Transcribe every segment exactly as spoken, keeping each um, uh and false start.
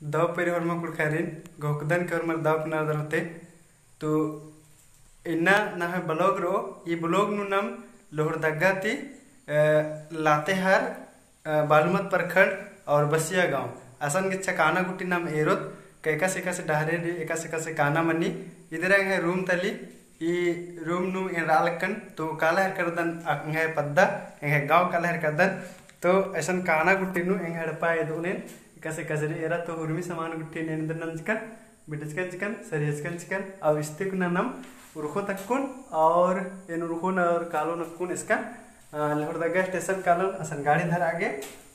दव पेरी होरमा कुँड़ुख़ारिन, घोखदन के होरमर दव पनार दरते। तो इन्ना नम्है vlog रओ, ई vlog नू नम लोहरदगा ती, अ, लातेहार, अ, बालूमाथ प्रखंड और बसिया गाँव, असन गेच्छा काना गूटी नम एरोत, एकासे एकासे डहरे रई, एकासे एकासे काना मनी। इदरा एंग्है room तली, ई room नू एन रआ लक्कन, तो काला हेरकदन एंग्है पद्दा, एंग्है गाँव काला हेरकदन। तो असन काना गूटी नू एंग्है एड़पा एदोन एन, एकासे एकासे रई, एरा तो हुरमी समान गूटी नू एन दन नंजकन, बिटचकन चिकन, सरियचकन चिकन, और इस्ते कुना नम उरखोत अक्कुन, और एन उरखोन और कालोन अक्कुन एसकन, अ, लोहरदगा station कालोन, असन गाड़ी धरआ गे।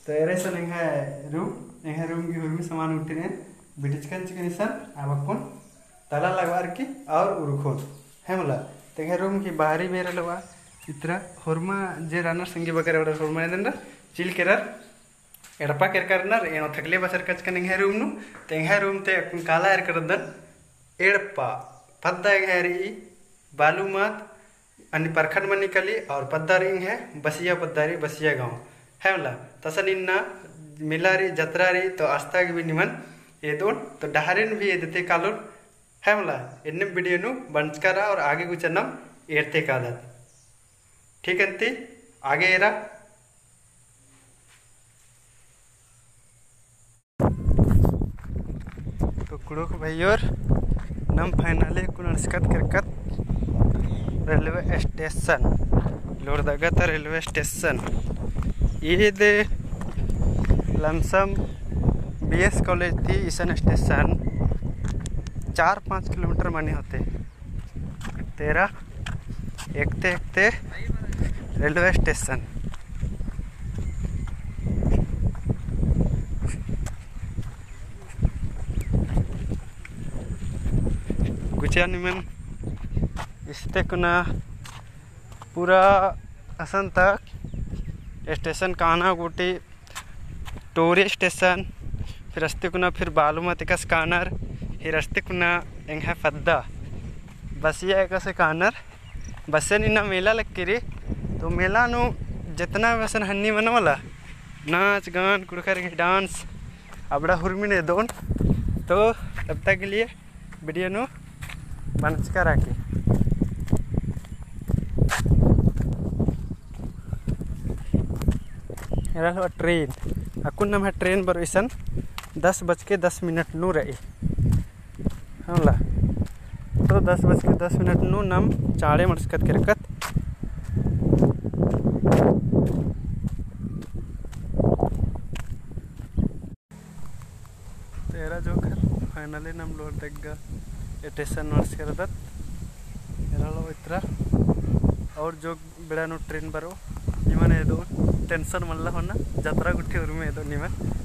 तो एरा इसन एंग्है room, एंग्है room गही हुरमी समान गूटी नू एन बिटचकन चिकन इसन, अब अक्कुन ताला लगवार की और उरखोन, है मला। तो एंग्है room गही बाहरी बेरा लवा, इतरा होरमा जे रअनर संगी बगर एवडर होरमा एदनर, चिल केरर, एड़पा केरकर रअनर, एन ओथकले बसरकन चिकन एंग्है room नू। तो एंग्है room ती अक्कुन काला हेरकदन, एड़पा, पद्दा एंग्है रई बालूमाथ, अन्ने प्रखंड मनी कली, और पद्दा रई एंग्है बसिया, पद्दा रई बसिया गाँव, है मला। तो असन इन्ना मेला रई, जतरा रई, तो अस्ता गे भी निमन एदोन, तो डहरेन भी एदते कालोन, है मला। एन्नेम video नू बंचका रआ और आगे गुचा नम एरते कादत। ठीक अन्ती, आगे एरा। तो कुँड़ुख़ भइयोर, नम finally अक्कुन अंड़सकत केरकत railway station, लोहरदगा ता railway station। ईद लमसम B S college ती इसन station चार पाँच kilometer मनी होते। तो एरा एकते एकते railway station। गुचा निमन इस्ते कुना पूरा असन तक station काना गूटी टोरी station, फिर अस्ते कुना फिर बालूमाथ एकासे कानर, फिर अस्ते कुना एंग्है पद्दा बसिया एकासे कानर। बसेन इन्ना मेला लक्की रई, तो मेला नू जेतना भी असन हन्नी मना मला, नाच गान, कुँड़ुख़र गही dance, अबड़ा हुरमिन एदोन। तो तब तक के लिए video नू बंचका रआ की। एरा लवा train, अक्कुन नम्है train बरओ इसन दस बज के दस minute नू रई, है मला। तो दस बज के दस minute नू नम चाँड़े अंड़सकत केरकत। तो एरा जोंख़र finally नम लोहरदगा station नू अंड़सकत केरदत। एरा लवा इतरा और जोक बेड़ा नू train बरओ, निमन एदो, tension मल्ला होना, जतरा गुट्ठी उर्मी एदो निमन।